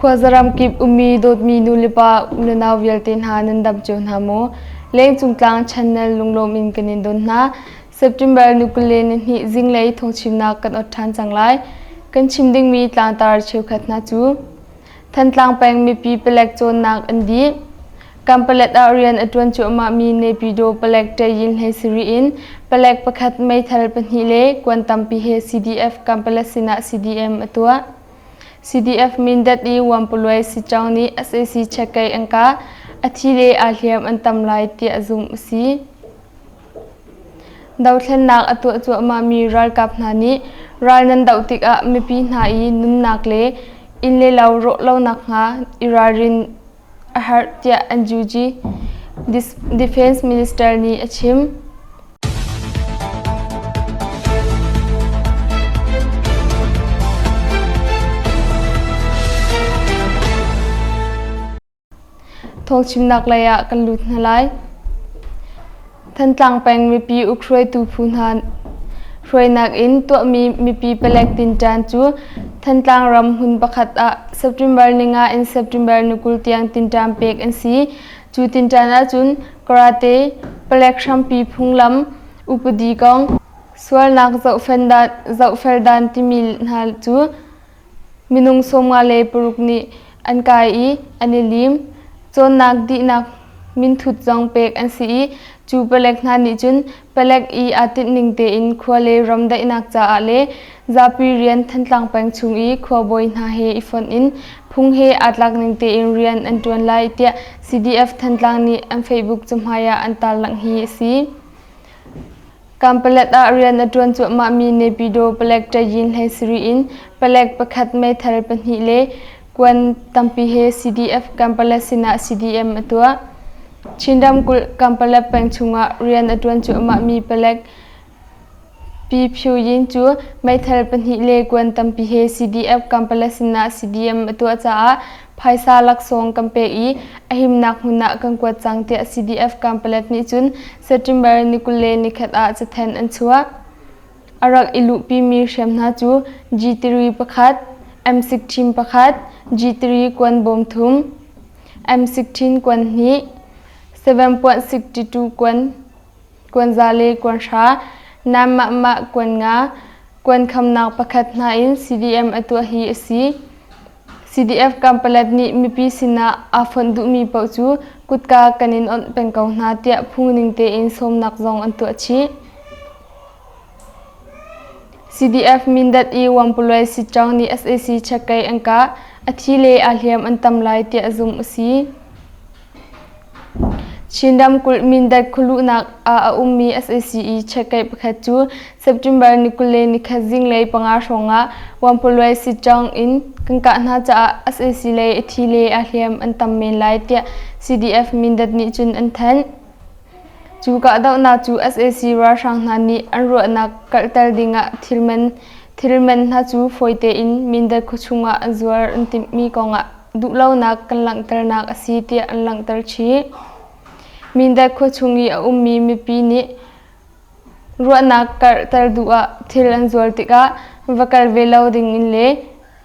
Khuazaram kip ummi dawtmi nulepa unau vialte hna nan dam cio hna maw? Lengcung tlang channel lunglawm in kan in don hna. September ni 22 zinglei thawngchimnak kan ot ṭhan cang lai. Kan chim dingmi tlangtar cheukhat hna cu Thantlang peng mipi palek cawnnak an dih. Kampalet ah rian a ṭuan cuahmahmi Naypyidaw palek Ṭayin hlei sarih in palek pakhat meithal pahnih le kuan tampi he CDF Kampalet sinah CDM a tuah. CDF Mindat i Wampuluai Sichang nih sac checkei an kah. A thi le aa hliam an tam lai tiah zumh a si. Dothlennak a tuah cuahmahmi ralkap hna nih ral nan doh tikah mipi hna i nunnak le inn le lo rawh lo nakhnga i ralrin a herh tiah NUG Defense Minister nih a chim. Thawngchimnak lei ah kan lut hna lai. Thantlang peng mipi ukhruaitu phu hna hruainak in tuahmi mipi palek tinṭan cu Thantlang ram hmun pakhat ah September ninga in September ni 20 tiang tinṭan pek an si. Cu tinṭan ahcun karate, palek hrampi phunglam, upadi kong, sualnak zohfel dan timi hna cu Minung 56 nih an kai i an i lim. Cawnnak dihnak minthut zong pek an si i cu palek hna nih cun palek i aa tinhning tein khua le ram daihnak caah le zapi rian Thantlang peng chung i khuabawi hna he i fonh in phung he aa tlak ning tein rian an ṭuan lai tiah CDF Thantlang nih an Facebook cahmai ah an tarlangh hi a si. Kampalet ah rian a ṭuan cuahmahmi Naypyidaw palek Ṭayin hlei sarih in palek pakhat meithal pahnih le kuan tampi he CDF Kampalet sinah CDM a tuah. Chin ramkulh Kampalet peng chungah rian a ṭuan cuahmahmi palek Pi Phyu Yin cu meithal pahnih le kuan tampi he CDF Kampalet sinah CDM a tuah caah phaisa laksawng kan pek i a himnak hmun ah kan kuat cang tiah CDF Kampalet nih cun September ni 21 ah cathanh an chuah. A rak i luhpimi hriam hna cu G3 pakhat, M16 pakhat, G3 kuan bawm thum, M16 kuan hnih, 7.62 kuan kuan za le kuan hra, nam mah mah kuan nga, kuan khamnak pakhat hna in CDM a tuah hi a si. CDF Kampalet nih mipi sinah aa fonh duhmi paoh cu kutka kan in onh peng ko hna tiah phungning tein sawmnak zong an tuah chih. CDF Mindat i Wampuluai Sichang nih sac checkei an kah, a thi le aa hliam an tam lai tiah zumh a si. Chin ramkulh Mindat khualuhnak ah a ummi sac i checkei pakhat cu September ni 21 zinglei panga hrawngah Wampuluai Sichang in kan kah hna caah sac lei a thi le a hliam an tam men lai tiah CDF Mindat nih cun an thanh. Cu kahdohnak cu sac ralhrang hna nih an ruahnak kalhter dingah thilman thilman hna cu fawi tein Mindat khuachung ah an zuar an timhmi kongah duhlonak kan langhternak a si tiah an langhter chih. Mindat khuachung i a ummi mipi nih ruahnak karhter duh ah thil an zual tikah va kal ve lo ding in le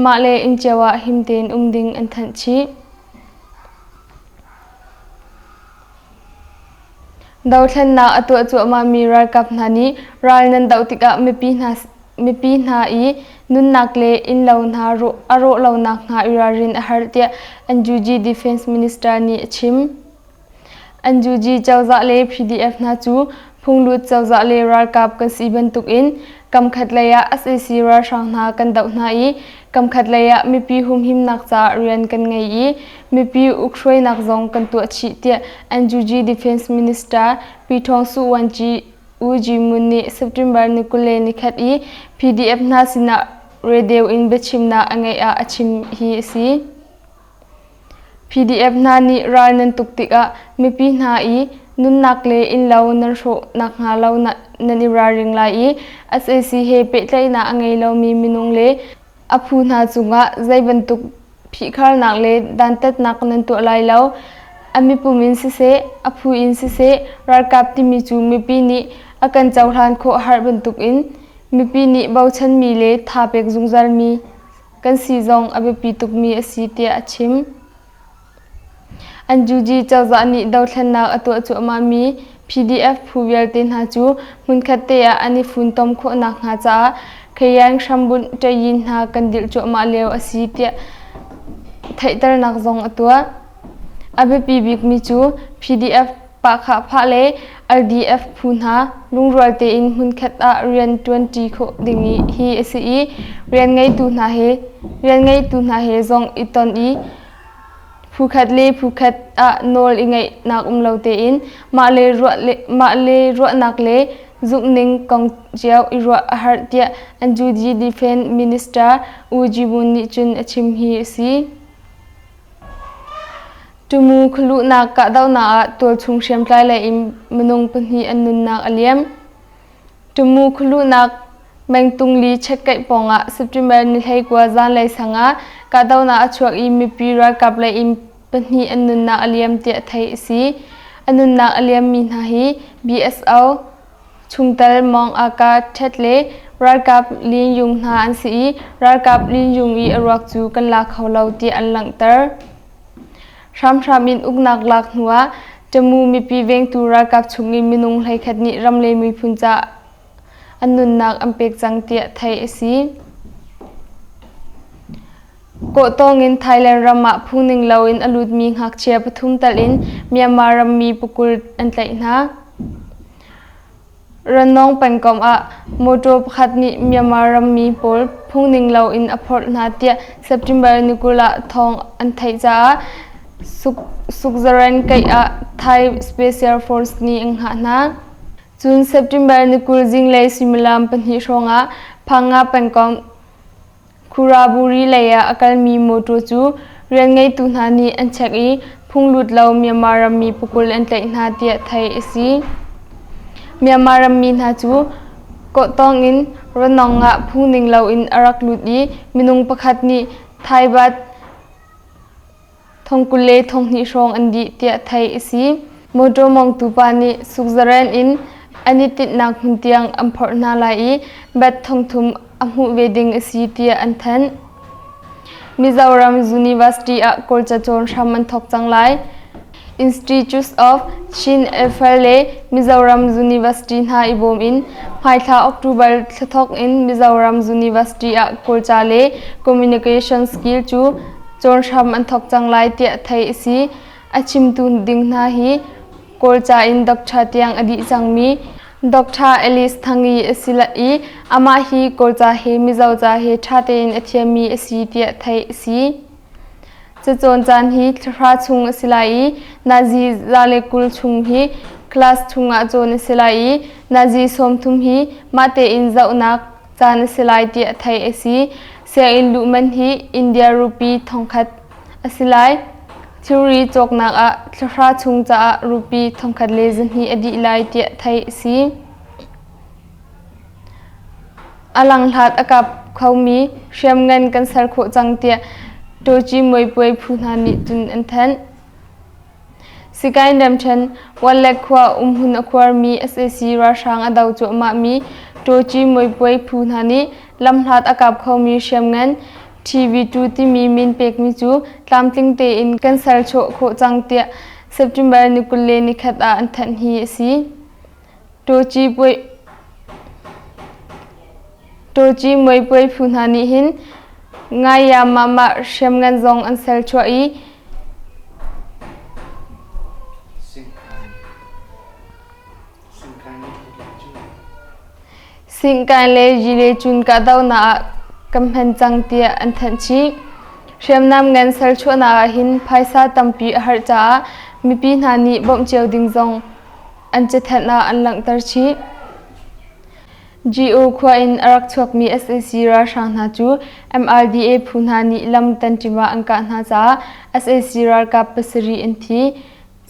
mah le inn cio ah him tein um ding an thanh chih. Dothlennak a tuah cuahmahmi ralkap hna nih ral nan doh tikah mipi hna mipi hna i nunnak le innlo hna a rawh lo nakhnga i ralrin a har tiah NUG Defense Minister nih a chim. NUG cozah le PDF hna cu phunglut cozah le ralkap kan si bantukin kamkhat lei ah sac ralhrang hna kan doh hna i kamkhat lei ah mipi humhimnak caah rian kan ngei i mipi ukhruainak zong kan tuah chih tiah NUG Defense Minister Pi Thawng Su Wanci U Ji Mun nih September ni 21 i PDF hna sinah radio in biachimnak a ngeih ah a chim hi a si. PDF hna nih ral nan tuk tikah mipi hna i nunnak le innlo nan hrawh nakhnga lo nan i ralring lai i sac he pehtlaihnak a ngei lomi minung le a phu hna cungah zei bantuk phihkharnak le dantatnak nan tuah lai lo. A mipum in siseh, a phu in siseh, ralkap timi cu mipi nih a kan cohlan khawh har bantukin mipi nih bochanmi le tha pek zungzalmi kan. kan si zong a biapi tukmi a si tiah a chim. NUG cozah nih dothlennak a tuah cuahmahmi PDF phu vialte hna cu hmunkhat te ah an i funtom khawh nakhnga caah Khayan hrambunh ṭayin hna kan dirh cuahmah lio a si tiah theihternak zong a tuah. A biapi bikmi cu PDF pahkhahphah le LDF phu hna lungrual tein hmunkhat ah rian ṭuanṭi khawh ding hi a si i rian ngeitu hna he zong i ton i Phukhat le phukhat ah nawl i ngeihnak um lo tein mah le ruahnak le zumhning kong cio i ruah a harh tiah NUG Defense Minister U Ji-won nih cun a chim hi a si. Tumu khualuhnak kahdohnak ah tualchung hriamtlai lei in minung pahnih an nunnak a liam. Tumu khualuhnak mengtungli chekkeih pawngah September ni 19 zanlei sang ah kahdohnak a chuak i mipi ralkap lei in pahnih an nunnak a liam tiah theih a si. A nunnak a liammi hna hi BSO chungtel Mong Aka Thet le ralkap Lin Yung hna an si i ralkap Lin Yung i a ruak cu kan la kho lo tiah an langhter. Hramhram in uknak lak hnuah Tamu mipi vengtu ralkap chungin minung 11 nih ram le miphun caah an nunnak an pek cang tiah theih a si. Kawhtawng in Thailand ram ah phungning loin a lutmi ngakchia pathum tal in Myanmar rammi pakul an tlaih hna. Ranong pengkomh ah mawṭaw pakhat nih Myanmar rammi pawl phungning loin a phorh hna tiah September ni 20 ah thawng an theih caah Sukzaren keih ah Thai Special Force nih an hngah hna. Cun September ni 20 zinglei suimilam pahnih hrawngah Phanga pengkomh Khuraburi lei ah a kalmi mawṭaw cu rianngeitu hna nih an check i phunglut lo Myanmar rammi pakul an tlaih hna tiah theih a si. Myanmar rammi hna cu kawhtawng in Ranong ah phungning loin a rak lut i minung pakhat nih Thai baht thong 20 le thong hnih hrawng an dih tiah theih a si. Mawṭaw mongtu pa nih sukzaren in an i tinhnak hmun tiang an phorh hna lai i bat thong thum a hmuh ve ding a si tiah an thanh. Mizoram University ah Kawlca cawn hram an thawk cang lai. Institute of Chin Affairs le Mizoram University hna i bawm in hmaithla October thlathawk in Mizoram University ah Kawlca le Communication skill cu cawn hram an thawk cang lai tiah theih a si. A chimtu ding hna hi Kawlca in Doctor tiang a dih cangmi Dr. Alice Thangi a si i amah hi Kawlca he Mizo ca he ṭha tein a thiammi a si tiah theih a si. Cacawn caan hi thlahra chung a si lai i nazi 120 chung hi class chungah cawn a si lai i nazi 30 hi mah tein zohnak caan a si lai tiah theih a si. Sianginn luh man hi India rupee 1000 a si lai. Thilri cawknak ah thlahra chung caah rupee 1200 a dih lai tiah theih a si. A langhlat a kap khomi hriamngan kan ser khawh cang tiah Tochi Muipuai phu hna nih cun an thanh. Sikain ramṭhen Wanlek khua umhmun a khuarmi sac ralhrang a do cuahmahmi Tochi Muipuai phu hna nih lamhlat a kap khomi hriamngan TV2 timi min pekmi cu tlamtling tein kan serchuah khawh cang tiah September ni 21 ah an thanh hi a si. Tochi muipuai phu hna nih hin Ngayamamah hriamngan zong an serchuah i Singkai le Yilecun kahdohnak ah kan hman cang tiah an thanh chih. Hriamnam ngan serchuahnak ah hin phaisa tampi a harh caah mipi hna nih bawmh cio ding zong an cathanh ah an langhter chih. GO khua in a rak chuakmi sac ralhrang hna cu MRDA phu hna nih lam tanṭim ah an kah hna caah sac ralkap pasarih an thi.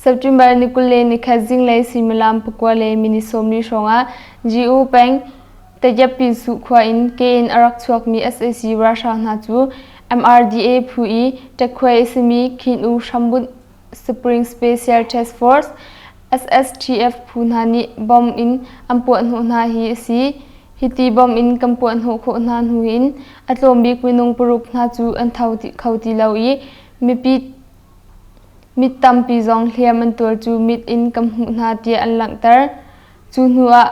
September ni 21 zinglei suimilam pakua le minute 40 hrawngah GO peng Tagyapinsu khua in ke in a rak chuakmi sac ralhrang hna cu MRDA phu i ṭakkhuai a simi Khin U hrambunh Spring Special Task Force SSTF phu hna nih bomb in an puahhnawh hna hi a si. Hiti bom in kan puahhnawh khawh hna hnu in a tlawm bik minung paruk hna cu an tho kho ti lo i mipi mit tampi zong hliam an tuar cu mit in kan hmuh hna tiah an langhter. Cu hnu ah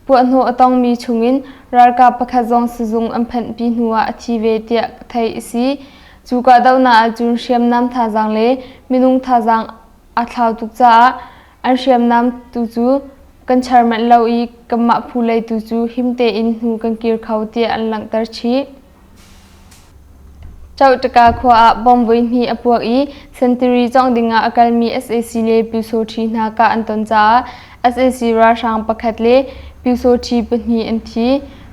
puahhnawh a tongmi chungin ralkap pakhat zong sizung an phanhpi hnu ah a thi ve tiah theih a si. Cu kahdohnak ahcun hriamnam thazaang le minung thazaang aa thlau tuk caah an hriamnam tu cu kan char manh lo i kanmah phu lei tu cu him tein hnu kan kir kho tiah an langhter chih. Chohtaka khua ah bomb voihnih a puak i sentari cawngh dingah a kalmi sac le Pyusawṭhi hna kah an ton caah sac ralhrang pakhat le Pyusawṭhi pahnih an thi.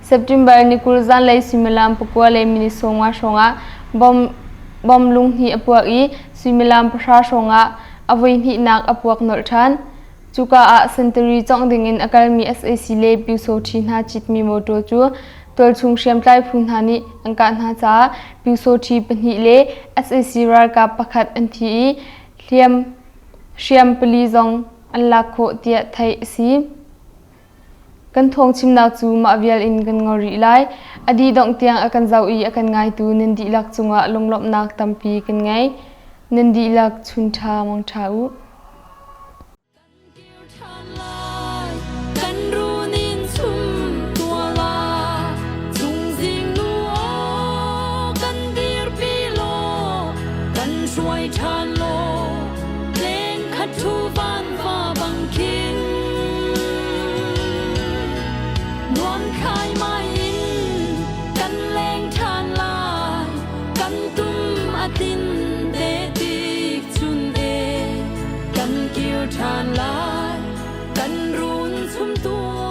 September ni 20 zanlei suimilam pakua le minute sawmnga hrawngah bomb lunghnih a puak i suimilam pahra hrawngah a voihnihnak a puak nolh ṭhan. Cuka ah sentari cawngh dingin a kalmi sac le Pyusawṭhi hna citmi mawṭaw cu Tualchung hriamtlai phu hna nih an kah hna caah Pyusawṭhi pahnih le sac ralkap pakhat an thi i hliam hriam pali zong an lak khawh tiah theih a si. Kan thawngchimnak cu mah vial in kan ngol rih lai. A dih dongh tiang a kan zoh i a kan ngaitu nan dihlak cungah lunglawmhnak tampi kan ngei. Nan dihlak chun ṭha mang ṭha u. Kan run in chum tua la chungzing nu aw kan dirpi law kan hruai ṭhan law leng khat thu van va bang khin nuam khai mai in kan leng ṭhan lai kan tum a tin te tik chun e kan kir ṭhan lai kan run chum tua.